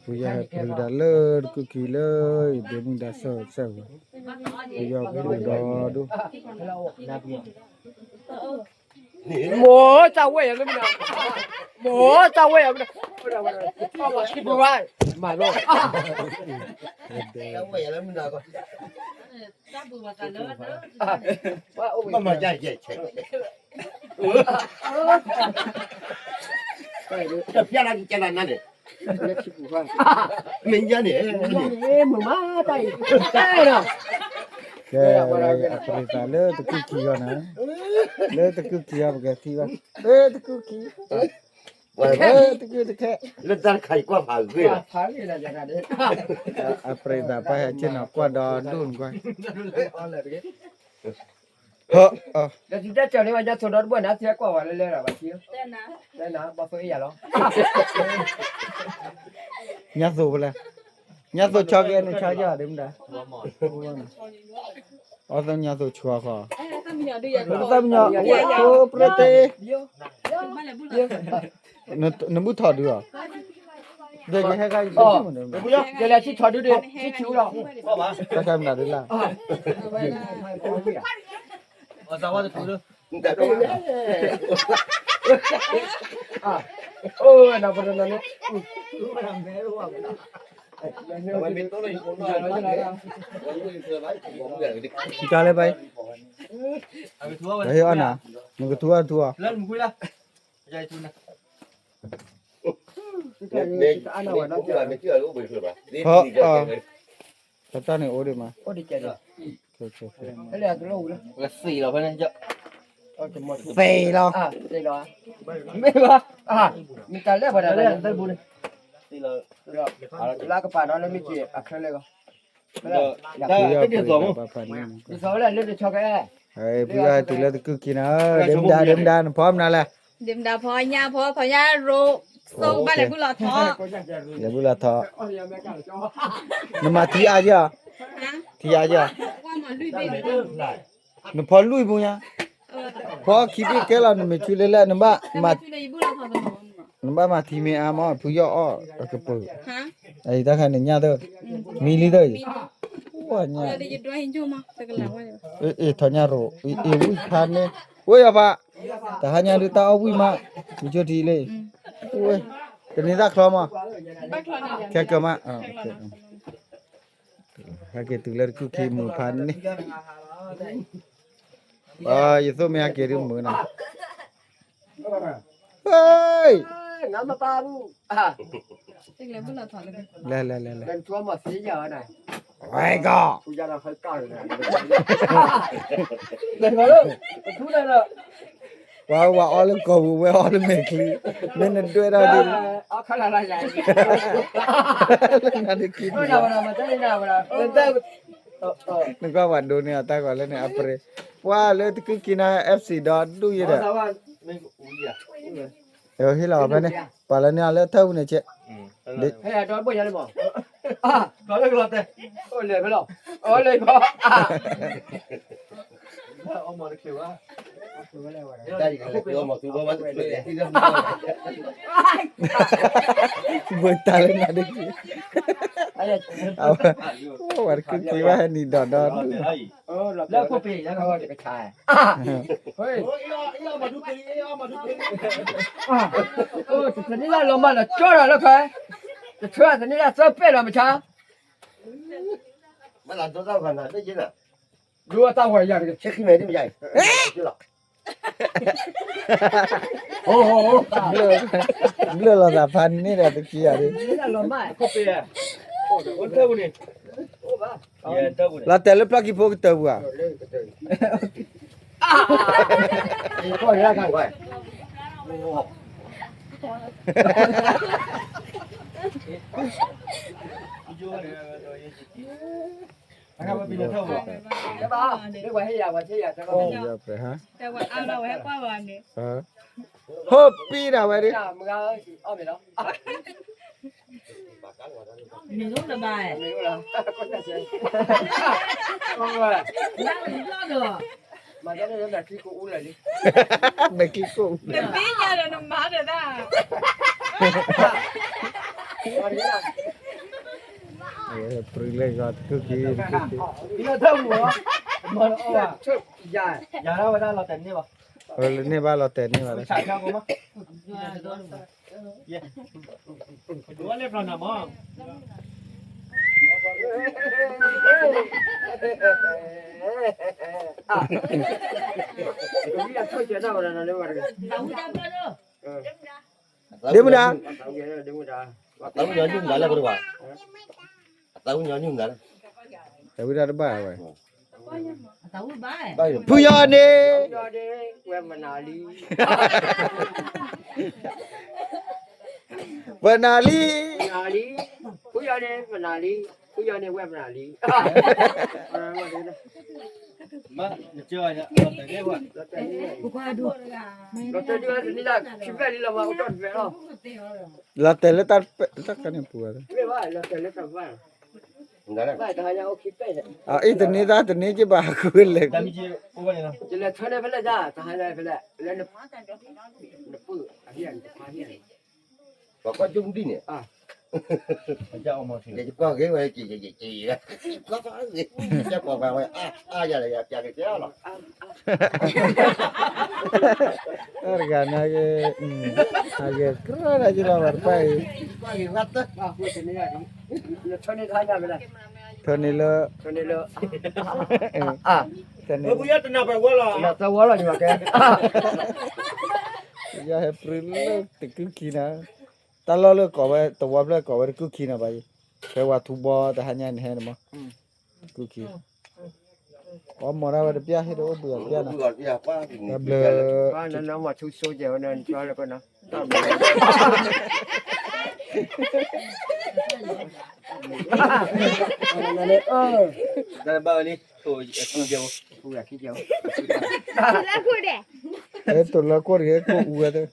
ဖုယီၢ်ဟဲပှ့ၤဒၣ်လၢတကုၢ်ခံလၢ ယဒ့မုၣ်ဒါစၢၢ်စၢၢ်ဝဲ, ဖုယီၢ်ပှ့ၤဒီဒူၣ်, မိၢ်တၢ်ဝဲၢ်ယၤလၢမနုၤ, မိၢ်တၢ်ဝဲၢ်ယၤလၢမနုၤ, မၤလီၤ, မၤမၤယၤယဲၢ်ဆဲး တဖျါလၢကကဲလၢနၤန့ၣ် မ့ၢ်ညါန့ၣ် မုာ်မးတၢ်အံၤ ကဲ အပရံသးလၢတကုၢ်ခံဂီၢ်နၤ, လၢတကုၢ်ခံဂီၢ် ပကထံၣ်ဘၣ် လၢတကုၢ်ခံ လၢတကုၢ်တခဲ လၢတၢ်တခါအံၤကွၢ်ဖးဂ့ၤလီၤ, အပရံသးပှၤဟဲဆ့ၣ်နီၤကွၢ်ဒီဒူၣ်နကွၢ် ဟၢ ဒီးသုတဲစၢၤန့ၢ်ဝဲညါသိးဒီတဘၣ်န့ၣ် သုဟဲကွၢ်ဝဲလၢလၢဘၣ်ထံ, တဲနၤ ဘီသိအ့ယၤလီၤ, ညါသိးဖဲလဲၣ်, ညါသိးဆီကဲန့ၣ်ဆီကဲဒ်မတၤ, အီသညါသိးဆီဃီ, သၣ်မညီၤ ဖိပြ့တ့ နဘူၣ်ထီၣ်ဒုးအီၤ, ဒ်ယဟဲခါယဘူၣ်မနုၤ, ယလဲၤထံၣ်ထီၣ်ဒုးဒ့ ထံၣ်ဆူလီၤ, တၢ်ခါမနုၤဒုးလၢ်, အိၣ်နပနန့ၣ်, ကလဲၣ်ဘၣ်, ဟ့ၣ်အီၣ်နၤ, နကထူအီၣ်ထူအီၣ် တၢ်န့ၣ်အိၣ်ဒံးမး, သ့လီၤ, မ့ၢ်ဘၣ်, မ့ၢ်တၢ်လဲၣ်ပှၤတၢ်လဲၣ်, လၢကပာ်နီၤလၢမ့ၢ်က့ၤအခဲလၢာ်ဂီၢ်, ဒ်သိးဝဲလၢတဆီကအဲၣ်, ဖုယီၢ်ဟဲတုၤလၢတကုၢ်ခံနၤ, ဒ့မဒါ ဒ့မဒါ နဖီမနုၤလဲၣ်, ဒ့မဒါဖီညါဖီ ဖီညါရိး, ဘၣ်လဲၤဘူၣ်လီၤထီ, လဲၤဘူၣ်လီၤထီ, နမၤထံအါယီၤ, ထံအါယီၤ, နဖီလွံၢ်ဘ့ၣ်ညါ, ဖီခံဘ့ၣ်ကဲလီၤ နမ့ၢ်ဆူလဲၤလၢ နဘၣ်မၤထံမ့ၢ်အါမး ဖုယီၢ်အီၣ် အကပၢၤ, အံၤတၢ်ခါန့ၣ်ညၣ်သၢ, မံလံသၢအံၤ, ပှၤညၣ်, အ့ၣ်ထီၣ်ညၣ်ရိး, အ့ၣ်ဝံၣ်ဖးန့ၣ်, ဝဲယီၤဖး, တဟါညါဒုးတၢ်အီၣ်ဝံၣ်မး, မ့ၢ်ကၠိထံလံ, ဝဲ, ကန့ၢ်တၢ်ချီမး, ခဲကမး, ဟဲက့ၤတုၤလၢတကုၢ်ခံမုာ်ဖးန့ၣ်, ယသိၣ်မ့ၢ်ဟဲက့ၤဒုးမုာ်နီၤ, ဟ့ၣ်, လဲၤလဲၤလဲၤလဲၤ, ဝဲကီၢ် ပှၤဝဲအီၣ်လၢကီၢ်ပူၤ ဝဲအီၣ်လၢမဲာ်ချံ, မ့ၢ်နဒွဲၣ်ထီၣ်ဒ်, လၢနၤဒုးခံဒံး, နကွၢ်ပှၤဒိးန့ၢ်အတၢ်ဂီၤလၢန့ၣ်အပရ့, ပှၤလၢတကုၢ်ခံနၤ FC ဒီးဒူၣ်ယဲဒီး, ဟ့ၣ်လီၤဖဲန့ၣ် ပှၤလၢန့ၣ်အီၤလၢထၢၣ်ပူၤန့ၣ်ကဲ, ဘၣ်တၢ်လၢနၤဒုး, ဝဲတကုၢ်ခံဘၣ်ဟဲနံၤဒီးဒီဒူၣ်, တနံၣ်လၢလီၤမးလီၤကၠီဒီးလၢခဲ, တဆၢတနံၣ်လၢသၢပဲၢ်လီၤမဆါ, ဒိတၢ်ဝဲယၤတက့ၢ်, ဘျၢၣ်လီၤသးဖးန့ၢ်ဒီးတက့ၢ်ယၤဒ်, လီၤတဲာ်လၢပျီကံဖိကတၢၢ်ပူၤဧါ ဟိပံဒၣ်ဝဲဒၣ်, မဲာ်ချံကိၣ်, နသ့ၣ်ညါဒီးနမၤဒီးတၢ် ပြံလဲၤဂီၤတကုၢ်ခံ တကုၢ်ခံ, အန့ၢ်ဘၣ်လီၤတဲာ်န့ၢ်ဘၣ်လီၤ. ဒ့မုၢ်ဒါ, သးဝံၣ်ညီနုၢ်မတၤလၢပတဝါ, သးဝံၣ်ညီနုၢ်မတၤလၢ, သးဝံၣ်တၢ်တဘၣ်ဝဲ, ဖုယီၤန့ၣ်, ပနၢ်လံ, ဖုယီၤန့ၣ် ပနၢ်လံ, ဖုယီၤန့ၣ် ဝဲပနၢ်လံ. လီၤတဲာ်လၢတၢ်, တၢ်ခါန့ၣ်ပူၤ, လီၤတဲာ်လၢတၢ်ဘၣ်, အအံၤတန့ၢ်တၢ်တန့ၢ်က့ၤဘၣ်ဃုလဲၣ်, ပှၤကွၢ်ကၠိမုၢ်ဒံးန့ၣ်, ယကွၢ်ဂ့ၤဝဲ, ကွၢ်ပှၤဝဲ, အါယၤလၢယပျးက့ၤကဲလီၤ. တဂၤန့ၣ်, အဂ့ၤကြၢးဒၣ်ယလီၤဘၣ်တပၢ်အံၤ, ထၢန့ၢ်လၢ, ထၢန့ၢ်လၢ, တနၢ်ပဝီလီၤ, ယဟဲပြံလၢတကုၢ်ခံန့ၣ်, တၢ်လီၢ်လၢကိးဝဲ တဝီဖျၢၣ်ကိးဝဲတကုၢ်ခံန့ၣ်ဘၣ်အံၤ, ဖဲဝၤထူဘီတဟါညါန့ၣ်ဟဲန့ၣ်မး, ကုၢ်ခံ, အီမီၤဒၣ်ဝဲတပျၢ်ဟ့ၣ်တအိၣ်ဘှံးအီၤတပျၢ်န့ၣ်, တၢ်ဘျၢ, တၢ်ဘၣ်ဝဲလံ, ဟဲတိၢ်လၢခိၣ်တဂ့ၤ ကိၢ်အူဝဲသ့ၣ်,